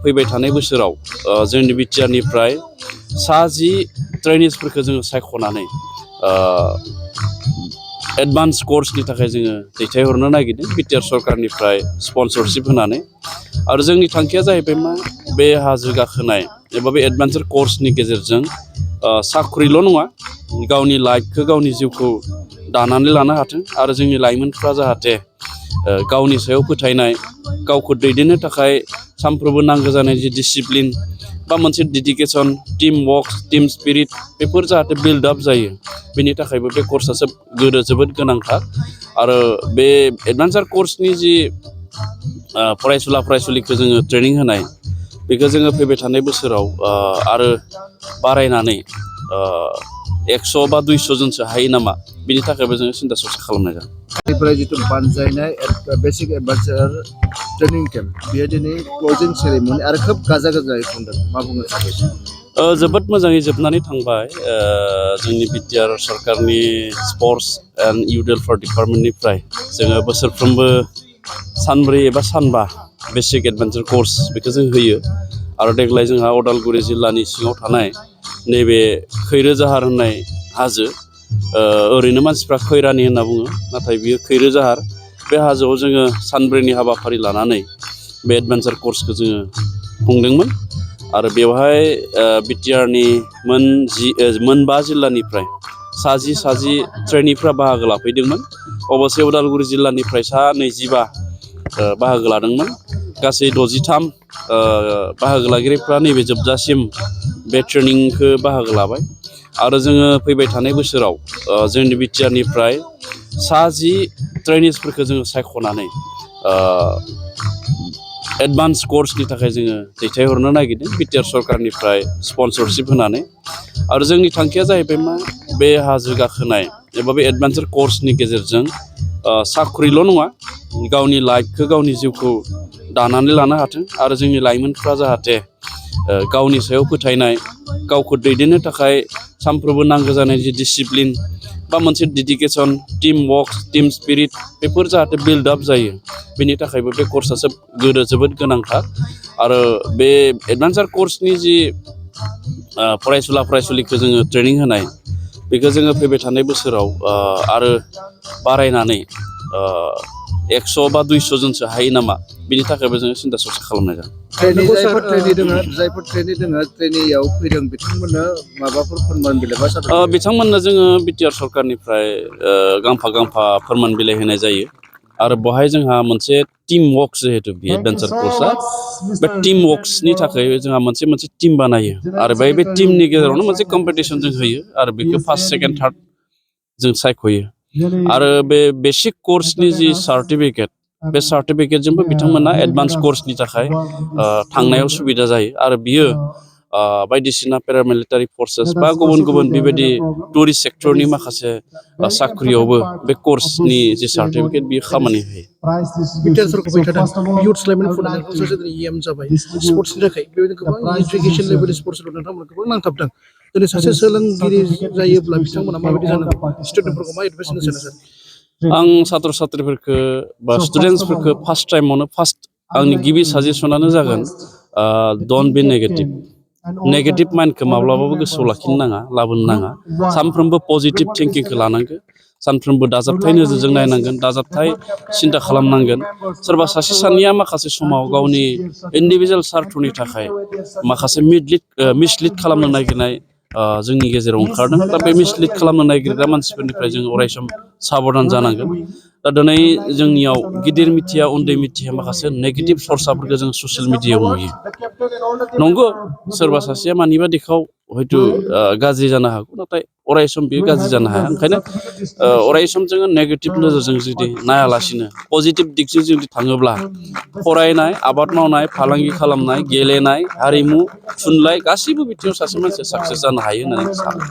फैबाय थानाय बोसोराव जोंनि बिटिआरनिफ्राय 10 ट्रेनिसफोरखौ जोङो सायख'नानै एडभान्स कर्सनि थाखाय जोङो दैथायहरनो नागिरदों बिटिआर सरकारनिफ्राय स्पन्सरशिप होनानै आरो जोंनि थांखिया जाहैबाय मा बे हाजो गाखोनाय एबा बे एडभान्स कर्सनि गेजेरजों साख्रिल' नङा गावनि लाइफखौ गावनि जिउखौ दानानै लानो हाथों आरो जोंनि लाइमोनफ्रा जाहाथे गावनि सायाव फोथायनाय गावखौ दैदेननो थाखाय सानफ्रोमबो नांगौ जानाय जि डिसिप्लिन बा मोनसे dedication team work team spirit बेफोर जाहाथे बिल्ड आप जायो बेनि थाखायबो बे कर्सआ जोबोद गोनांथार आरो बे एडभान्स कर्सनि जि फरायसुलिखौ जोङो ट्रेनिं होनाय बेखौ जोङो फैबाय थानाय बोसोराव आरो बारायनानै 100 बा 200 जनसो हायो नामा बिनि थाखायबो जोङो सिन्था सरसा खालामनाय जादों। बेनिफ्राय जिथु बानजायनाय बेसिक एडभान्सार ट्रेनिं केम्प बेयो दिनै क्लजिं सेरेमनि आरो खोब गाजा गोमजायै खुंदों मा बुंनो सानो? जोबोद मोजाङै जोबनानै थांबाय जोंनि बिटिआर सरकारनि स्पर्ट्स एन्ड इउथ वेलफेयार डिपार्टमेन्टनिफ्राय जोङो बोसोरफ्रोमबो सानब्रै एबा सानबा बेसिक एडभान्सार कर्स बेखौ जों होयो आरो देग्लाय जोंहा उदालगुरि जिल्लानि सिङाव थानाय नैबे खैरोजाहार होननाय हाजो ओरैनो मानसिफ्रा खैरानि होनना बुङो नाथाय बियो खैरोजाहार बे हाजोआव जोङो सानब्रैनि हाबाफारि लानानै बे एडभान्सार कर्सखौ जोङो खुंदोंमोन आरो बेवहाय बिटिआरनि मोन 5 जिल्लानिफ्राय 10 ट्रेनिफ्रा बाहागो लाफैदोंमोन अबस्से उदालगुरि जिल्लानिफ्राय 25 बाहागो लादोंमोन गासै 63 बाहागो लागिरिफ्रा नैबे जोबजासिम बे ट्रेनिंखौ बाहागो लाबाय आरो जोङो फैबाय थानाय बोसोराव जोंनि बिटिआरनिफ्राय 10 ट्रेनिसफोरखौ जोङो सायख'नानै एडभान्स कर्सनि थाखाय जोङो दैथायहरनो नागिरदों बिटिआर सरकारनिफ्राय स्पन्सरशिप होनानै आरो जोंनि थांखिया जाहैबाय मा बे हाजो गाखोनाय एबा बे एडभान्स कर्सनि गेजेरजों साख्रिल' नङा गावनि लाइफखौ गावनि जिउखौ दानानै लानो हाथों आरो जोंनि लाइमोनफ्रा जाहाथे गावनि सायाव फोथायनाय गावखौ दैदेननो थाखाय सानफ्रोमबो नांगौ जानाय जि डिसिप्लिन बा मोनसे dedication team work team spirit बेफोर जाहाथे बिल्ड आप जायो बेनि थाखायबो बे कर्सआ जोबोद गोनांथार आरो बे एडभान्सार कर्सनि जि फरायसुलिखौ जोङो ट्रेनिं होनाय बेखौ जोङो फैबाय थानाय बोसोराव आरो बारायनानै 100 बा 200 जनसो हायो नामा बिनि थाखायबो जोङो सिन्था सरसा खालामनाय जादों। जायफोर ट्रेनियाव फैदों बिथांमोननो माबाफोर फोरमान बिलाइ बा बिथांमोननो जोङो बिटिआर सरकारनिफ्राय गांफा फोरमान बिलाइ होनाय जायो आरो बेवहाय जोंहा मोनसे टीम वर्क जिहेतु बे एडभान्सार कर्सआ बे टीम वर्क्सनि थाखाय जोंहा मोनसे टीम बानायो आरो बे टीमनि गेजेरावनो मोनसे कम्पिटिसन जों होयो आरो बेखौ फार्स्ट सेकेन्ड थार्ड जों सायख'यो आरो बे बेसिक कर्सनि जि सार्टिफिकेट बे सार्टिफिकेटजोंबो बिथांमोना एडभान्स कर्सनि थाखाय थांनायाव सुबिदा जायो आरो बियो बायदिसिना पेरामिलिटारि फर्सेस बा गुबुन बेबायदि टुरिस्ट सेक्टरनि माखासे साख्रियावबो बे कर्सनि जि सार्टिफिकेट बियो खामानि होयो। बिटिआर सरकार फैखादों इयुथ्स लाइमोन फुटबल जाबाय स्पर्ट्सनि थाखाय बेबायदिनो गोबां एजुकेसन लेभेल स्पर्ट्सफोर नोंथांमोन गोबां नांथाबदों दिनै सासे सोलोंगिरि जायोब्ला बिथांमोना माबायदि जानांगौ स्टुडेन्टफोरखौ मा एडभाइस होनो सानो? आं सात्र साथ्रिफोरखौ बा स्टुडेन्टसफोरखौ फार्स्ट आंनि गिबि साजेसनानो जागोन डन्ट बि नेगेटिभ माइन्डखौ माब्लाबाबो गोसोआव लाखिनो नाङा लाबोनो नाङा सानफ्रोमबो पजिटिभ थिंकिंखौ लानांगौ सानफ्रोमबो दाजाबथाय नोजोरजों नायनांगोन दाजाबथाय सिन्था खालामनांगोन सोरबा सासे सानैया माखासे समाव गावनि इन्डिभिजुवेल सार्थनि थाखाय माखासे मिसलिड खालामनो नागिरनाय जोंनि गेजेराव ओंखारदों दा बे मिसलिड खालामनो नागिरग्रा मानसिफोरनिफ्राय जों अरायसम साबधान जानांगोन दा दिनै जोंनियाव गिदिर मिथिया उन्दै मिथिया माखासे नेगेटिभ सर्साफोरखौ जों ससियेल मिडियायाव नुयो नंगौ सोरबा सासेया मानिबा दिखाव हयथ' गाज्रि जानो हागौ नाथाय अरायसम बियो गाज्रि जानो हाया ओंखायनो अरायसम जोङो नेगेटिभ नोजोरजों जुदि नायालासिनो पजिटिभ दिगजों जुदि थाङोब्ला फरायनाय आबाद मावनाय फालांगि खालामनाय गेलेनाय हारिमु थुनलाइ गासैबो बिथिङाव सासे मानसिया साक्सेस जानो हायो होननानै सानो।